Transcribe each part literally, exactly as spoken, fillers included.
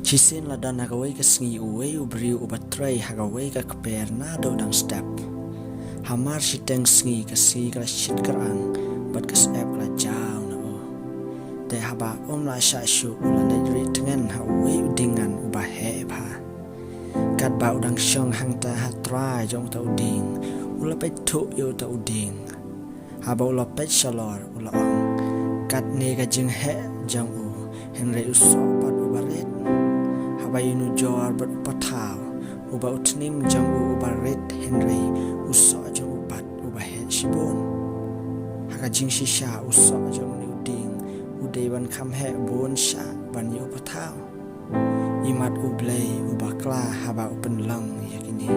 Shisien la don ha kawei ka sngi uwei u briew uba trei ha kawei ka kper naduh dang step. Hamar shiteng sngi ka sngi ka la shit kyrang bad ka syep ka la jaw na u. Te haba um lah shah shuh u la leit rieh tngen ha uwei u dieng ngan uba heh bha. Katba u dang shong hangta ha trai jong uta u dieng u la peit thuh ïa uta u dieng. Haba u la peit shalor u la ong, katne ka jingheh jong u, hynrei u soh pat uba rit. Haba ïanujor bad u pathaw, uba u tning jong u uba rit hynrei u soh jong u pat uba heh shibun. Ha ka jingshisha u soh jong une u dieng u dei ban kham heh bun shah ban ïa u pathaw. Imat U Blei u bakla haba u pynlong ïa kine.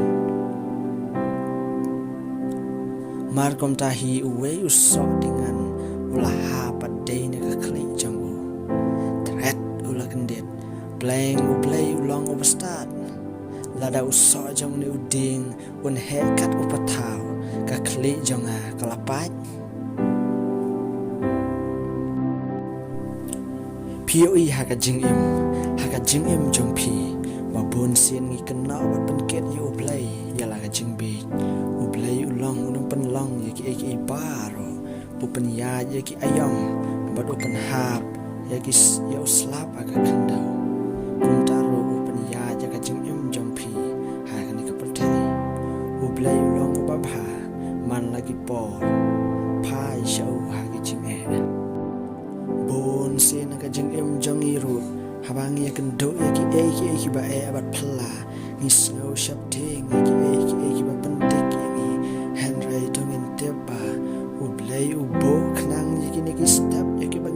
Mar kumta hi uwei u soh dieng ngan u la hap pat dei na ka khlieh jong u. Tret u la kyndit, pleng U Blei u long uba stad. Lada u soh jong une u dieng un heh kat u pathaw, ka khlieh jong nga ka la pait. Phi ïohi ha ka jingim, ha ka jingim jong phi, ba bun sien ngi kynnoh bad pynkit ïa U Blei ïa la ka jingbieit. U Blei u long u nongpynlong ïa kiei kiei baroh, u pynïaid ïa ki aïom bad u pynhap ïa ki s-, ïa u slap ha ka khyndew. Kumta ruh u pynïaid ïa ka jingim jong phi ha kane ka pyrthei. U Blei u long uba bha, man la ki por phai sha u ha ki jingeh. Bun sien ha ka jingim jong ngi ruh, haba ngi ïakynduh ïa kiei kiei kiba eh bad phylla, ngi sngew sheptieng ïa kiei kiei kiba pyndik ïa ngi. Hynrei to ngin tip ba U Blei u buh khnang ïa kine ki step ïa kiba